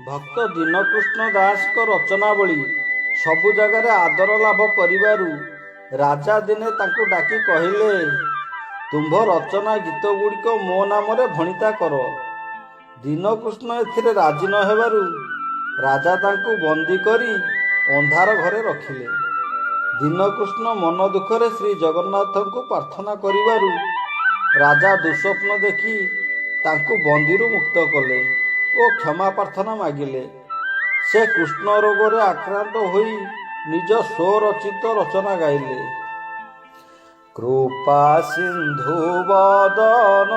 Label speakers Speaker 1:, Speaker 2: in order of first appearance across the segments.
Speaker 1: ଭକ୍ତ ଦୀନକୃଷ୍ଣ ଦାସଙ୍କ ରଚନାବଳୀ ସବୁ ଜାଗାରେ ଆଦର ଲାଭ କରିବାରୁ ରାଜା ଦିନେ ତାଙ୍କୁ ଡାକି କହିଲେ, "ତୁମ୍ଭ ରଚନା ଗୀତଗୁଡ଼ିକ ମୋ ନାମରେ ଭଣିତା କର।" ଦୀନକୃଷ୍ଣ ଏଥିରେ ରାଜି ନ ହେବାରୁ ରାଜା ତାଙ୍କୁ ବନ୍ଦୀ କରି ଅନ୍ଧାର ଘରେ ରଖିଲେ। ଦୀନକୃଷ୍ଣ ମନ ଦୁଃଖରେ ଶ୍ରୀ ଜଗନ୍ନାଥଙ୍କୁ ପ୍ରାର୍ଥନା କରିବାରୁ ରାଜା ଦୁଃସ୍ୱପ୍ନ ଦେଖି ତାଙ୍କୁ ବନ୍ଦୀରୁ ମୁକ୍ତ କଲେ ଓ କ୍ଷମା ପ୍ରାର୍ଥନା ମାଗିଲେ। ସେ କୃଷ୍ଣ ରୋଗରେ ଆକ୍ରାନ୍ତ ହୋଇ ନିଜ ସ୍ୱରଚିତ ରଚନା ଗାଇଲେ। କୃପା ସିନ୍ଧୁ ବଦନ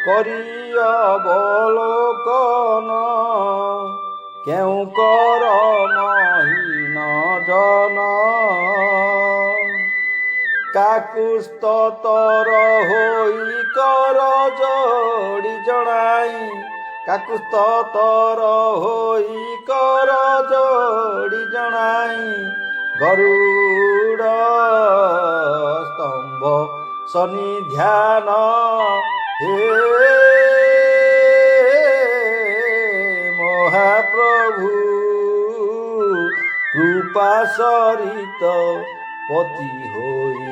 Speaker 1: କରି ଅବଲୋକନ, କେଉଁ କରମହୀନ ଜନ। କାକୁସ୍ଥ ତର ହୋଇ କର ଯୋଡ଼ି ଜଣାଇ, କାକୁସ୍ଥ ତର ହୋଇ କର ଯୋଡ଼ି ଜଣାଇ, ଗରୁଡ଼ ସ୍ତମ୍ଭ ସନ୍ନିଧାନ ହେ ମହାପ୍ରଭୁ, କୃପା ସରିତ ପତି ହୋଇ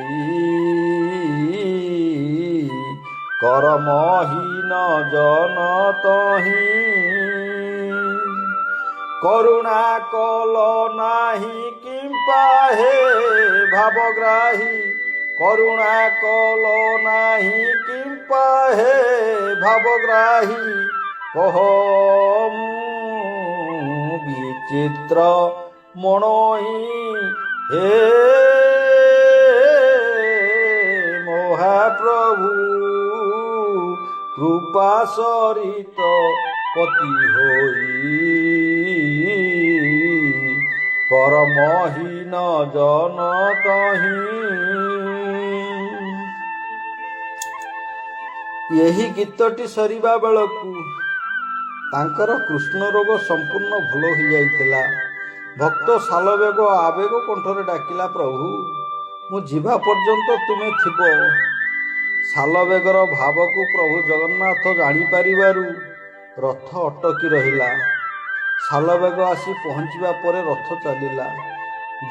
Speaker 1: କରମହୀନ ଜନ ତହିଁ। କରୁଣା କଲ ନାହିଁ କିମ୍ପା ହେ ଭାବଗ୍ରାହୀ, କରୁଣା କଲ ନାହିଁ କିମ୍ପା ହେ ଭାବଗ୍ରାହୀ, କହ ମୁଁ ବିଚିତ୍ର ମଣୋହି ହେ ମହାପ୍ରଭୁ, କୃପା ସରିତ ପତି ହୋଇ କରମହୀନ ଜନ ତହିଁ। ଏହି ଗୀତଟି ସରିବା ବେଳକୁ ତାଙ୍କର କୃଷ୍ଣ ରୋଗ ସମ୍ପୂର୍ଣ୍ଣ ଭଲ ହୋଇଯାଇଥିଲା। ଭକ୍ତ ସାଲବେଗ ଆବେଗ କଣ୍ଠରେ ଡାକିଲା, "ପ୍ରଭୁ, ମୁଁ ଯିବା ପର୍ଯ୍ୟନ୍ତ ତୁମେ ଥିବ।" ସାଲବେଗର ଭାବକୁ ପ୍ରଭୁ ଜଗନ୍ନାଥ ଜାଣିପାରିବାରୁ ରଥ ଅଟକି ରହିଲା। ସାଲବେଗ ଆସି ପହଞ୍ଚିବା ପରେ ରଥ ଚାଲିଲା।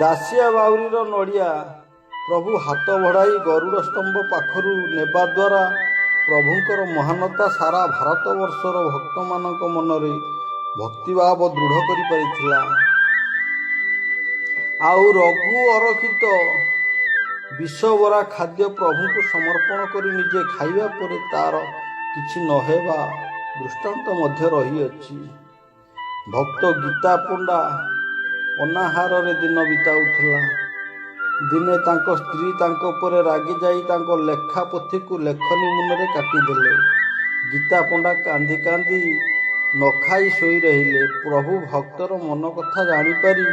Speaker 1: ଦାସିଆ ବାଉରୀର ନଡ଼ିଆ ପ୍ରଭୁ ହାତ ବଢ଼ାଇ ଗରୁଡ଼ ସ୍ତମ୍ଭ ପାଖରୁ ନେବା ଦ୍ୱାରା ପ୍ରଭୁଙ୍କର ମହାନତା ସାରା ଭାରତବର୍ଷର ଭକ୍ତମାନଙ୍କ ମନରେ ଭକ୍ତିଭାବ ଦୃଢ଼ କରିପାରିଥିଲା। ଆଉ ରଘୁ ଅରକ୍ଷିତ ବିଷଭରା ଖାଦ୍ୟ ପ୍ରଭୁଙ୍କୁ ସମର୍ପଣ କରି ନିଜେ ଖାଇବା ପରେ ତାର କିଛି ନହେବା ଦୃଷ୍ଟାନ୍ତ ମଧ୍ୟ ରହିଅଛି। ଭକ୍ତ ଗୀତା ପଣ୍ଡା ଅନାହାରରେ ଦିନ ବିତାଉଥିଲା। ଦିନେ ତାଙ୍କ ସ୍ତ୍ରୀ ତାଙ୍କ ଉପରେ ରାଗିଯାଇ ତାଙ୍କ ଲେଖା ପୋଥିକୁ ଲେଖନୀ ମୁନରେ କାଟିଦେଲେ। ଗୀତା ପଣ୍ଡା କାନ୍ଦି କାନ୍ଦି ନ ଖାଇ ଶୋଇ ରହିଲେ। ପ୍ରଭୁ ଭକ୍ତର ମନ କଥା ଜାଣିପାରି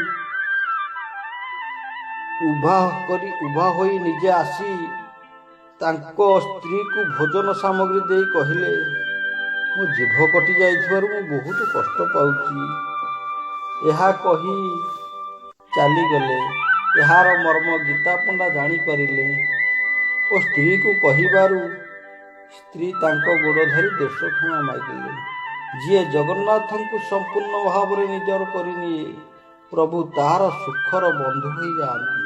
Speaker 1: ଉଭା ହୋଇ ନିଜେ ଆସି ତାଙ୍କ ସ୍ତ୍ରୀକୁ ଭୋଜନ ସାମଗ୍ରୀ ଦେଇ କହିଲେ, "ମୋ ଜିଭ କଟି ଯାଇଥିବାରୁ ମୁଁ ବହୁତ କଷ୍ଟ ପାଉଛି।" ଏହା କହି ଚାଲିଗଲେ। ଏହାର ମର୍ମ ଗୀତା ପଣ୍ଡା ଜାଣିପାରିଲେ ଓ ସ୍ତ୍ରୀକୁ କହିବାରୁ ସ୍ତ୍ରୀ ତାଙ୍କ ଗୋଡ଼ ଧରି ଦୋଷ କ୍ଷମା ମାଗିଲେ। ଯିଏ ଜଗନ୍ନାଥଙ୍କୁ ସମ୍ପୂର୍ଣ୍ଣ ଭାବରେ ନିଜର କରିନିଏ, ପ୍ରଭୁ ତାହାର ସୁଖର ବନ୍ଧୁ ହୋଇଯାଆନ୍ତି।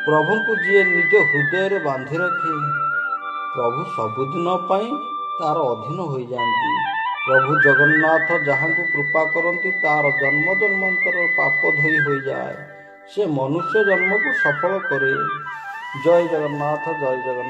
Speaker 1: ପ୍ରଭୁଙ୍କୁ ଯିଏ ନିଜ ହୃଦୟରେ ବାନ୍ଧି ରଖେ, ପ୍ରଭୁ ସବୁଦିନ ପାଇଁ ତାର ଅଧୀନ ହୋଇଯାଆନ୍ତି। ପ୍ରଭୁ ଜଗନ୍ନାଥ ଯାହାଙ୍କୁ କୃପା କରନ୍ତି, ତାର ଜନ୍ମ ଜନ୍ମାନ୍ତରର ପାପ ଧୋଇ ହୋଇଯାଏ। ସେ ମନୁଷ୍ୟ ଜନ୍ମକୁ ସଫଳ କରେ। ଜୟ ଜଗନ୍ନାଥ, ଜୟ ଜଗନ୍ନାଥ।